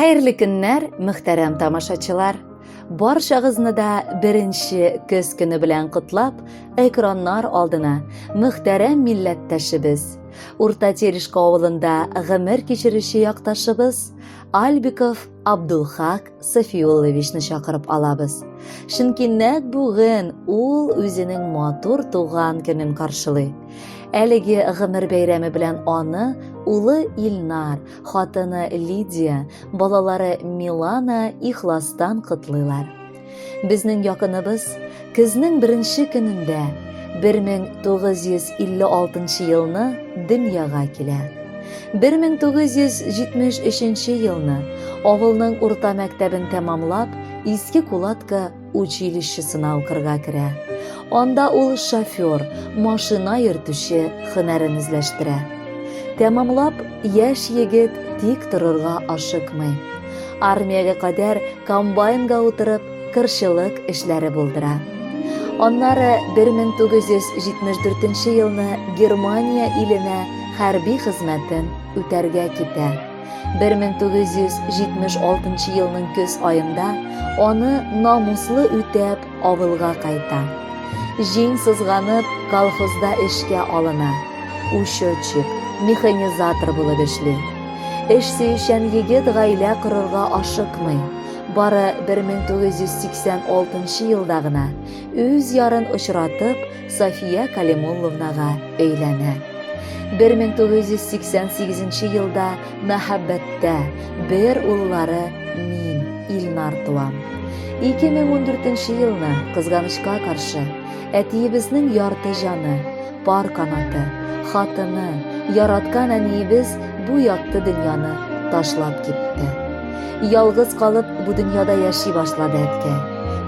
Хәерле көннәр, мөхтәрәм тамашачылар! Барчагызны да беренче көз көне белән котлап, экраннар алдына мөхтәрәм милләттәшебез, Урта Терешка авылында гомер кичерүче якташыбыз Альбиков Абдулхак Софиулловичны чакырып алабыз. Чөнки нәкъ бүген ул үзенең матур туган көнен каршылый. Әлеге гомер бәйрәме белән аны улы Илнар, хатыны Лидия, балалары Милана ихластан котлыйлар. Безнең якыныбыз көзнең беренче көнендә 1956 елны дөньяга килә. 1973 елны авылның урта мәктәбен тәмамлап, Иске Кулатка училищесына укырга керә. Анда ул шофер, машина йөртүче һөнәрен үзләштерә. Тәмамлап, яшь егет тик торырга ашыкмый. Армиягә кадәр комбайнга утырып, кырчылык эшләре булдыра. Аннары 1974 елны Германия иленә хәрби хезмәтен үтәргә китә. 1976 елның көз аенда аны намуслы үтәп авылга кайта. Җиң сызганып колхозда эшкә алына. Учетчик, механизатор булып эшли. Эш сөючән егет гаилә корырга ашыкмый. Бары 1986 елда гына үз ярын очратып, София Калимулловнага өйләнә. 1988 елда мәхәббәттә бер уллары мин, Илнар туам. 2014 елны, кызганычка каршы, әтиебезнең ярты җаны, пар канаты, хатыны, яраткан әниебез бу якты дөньяны ташлап китте. Ялгыз калып бу дөньяда яши башлады әткәй.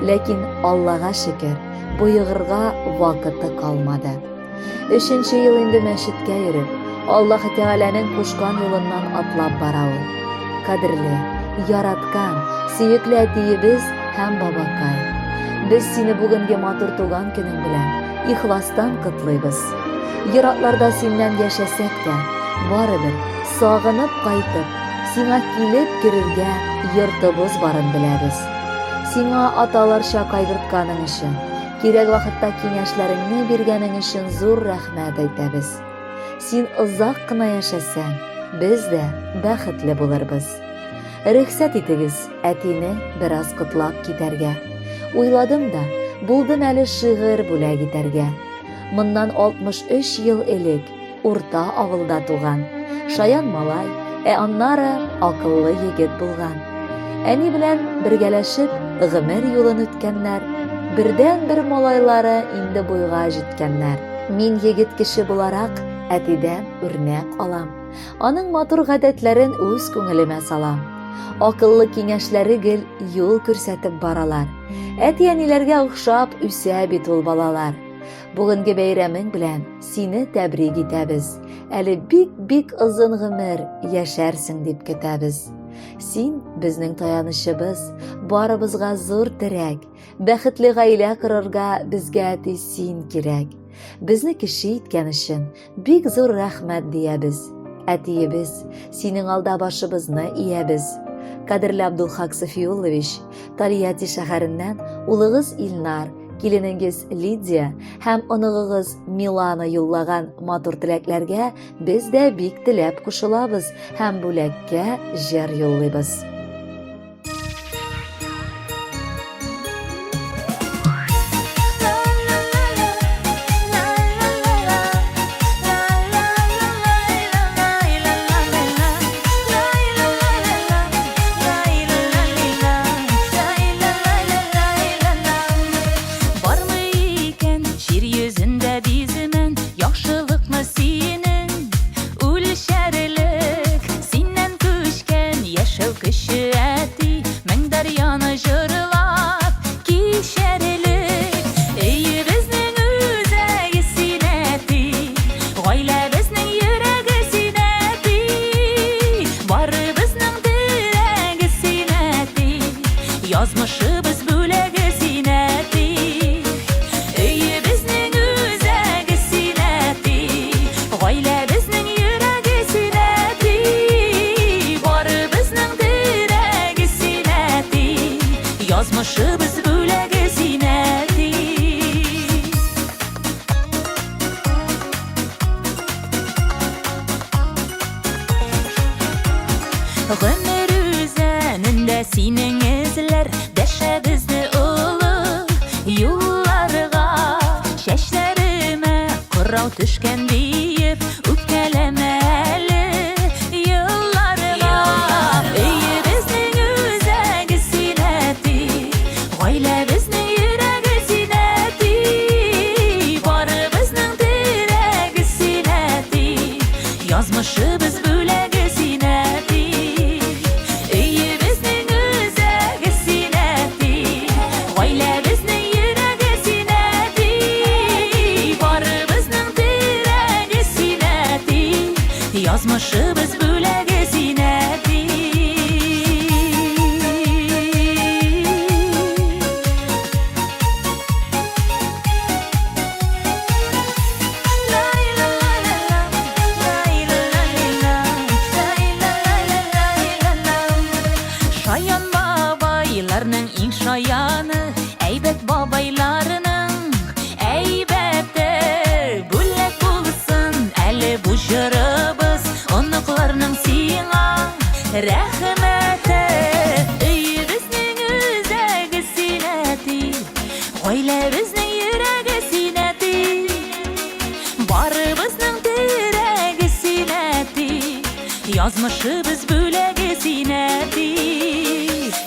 Ләкин Аллага шөкер, боегырга вакыты калмады. Өченче ел инде мәчеткә йөреп, Аллаһ Тәгаләнең кушкан юлыннан атлап бара ул. Кадерле, яраткан, сөекле әтиебез һәм бабакай. Без сине бүгенге матур туган көнең белән ихластан котлыйбыз. Еракларда синнән яшәсәк тә, барыбер сагынып кайтып, сиңа килеп керергә йортыбыз барын беләбез. Сиңа аталарча кайгыртканың өчен, Кирәк вакытта киңәшләреңне биргәнең өчен зур рәхмәт әйтәбез. Син озак кына яшәсәң, без дә бәхетле булырбыз. Рөхсәт итегез әтине бераз котлап китәргә. Уйладым да, булдым әле шигырь бүләк итәргә. Моннан 63 ел элек урта авылда туган. Шаян малай, ә аннары акыллы егет булган. Әни белән бергәләшеп гомер юлын үткәннәр. Бердән-бер малайлары инде буйга җиткәннәр. Мин егет кеше буларак әтидән үрнәк алам. Аның матур гадәтләрен үз күңелемә салам. Акыллы киңәшләре гел юл күрсәтеп баралар. Әти-әниләргә охшап үсә бит ул балалар. Бүгенге бәйрәмең белән сине тәбрик итәбез. Әле бик-бик озын гомер яшәрсең дип көтәбез. Син безнең таянычыбыз, барыбызга зур терәк. Бәхетле гаилә корырга безгә әти син кирәк. Безне кеше иткән өчен бик зур рәхмәт диябез. Әтиебез, синең алда башыбызны иябез. Кадерле Абдулхак Софиуллович, Тольятти шәһәреннән улыгыз Илнар, киленегез Лидия һәм оныгыгыз Милана юллаган матур теләкләргә без дә бик теләп кушылабыз һәм бүләккә җыр юллыйбыз. Бармы икән җир йөзендә биземен Яхшылыкмы синең үлчәрлек Синнән күчкән яшәү көче. Язмышыбыз бүләге син, әти. Гомер үзәнендә синең эзләр Дәшә безне олы юлларга. Чәчләремә кырау төшкән диеп, Үпкәләмә әле елларга. Өебезнең үзәге син, әти, Гаиләбезнең йөрәге син, әти, Барыбызның терәге син, әти, Язмышыбыз бүләге син, әти. Өебезнең үзәге син, әти, Гаиләбезнең йөрәге син, әти, Барыбызның терәге син, әти, Язмышыбыз бүләге син, әти. Шаян бабайларның иң шаяны, әйбәт бабайларның әйбәте. Бүләк булсын әле бу җырыбыз, оныкларның сиңа рәхмәте. Өебезнең үзәге син, әти, гаиләбезнең йөрәге син, әти, барыбызның терәге син, әти, язмышыбыз бүләге син, әти.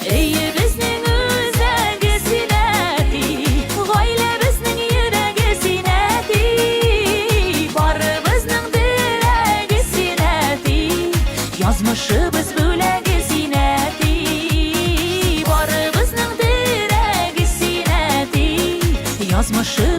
Өебезнең үзәге син, әти, гаиләбезнең йөрәге син, әти, барыбызның терәге син, әти, язмышыбыз бүләге син, әти. Барыбызның терәге син, әти, язмышыбыз.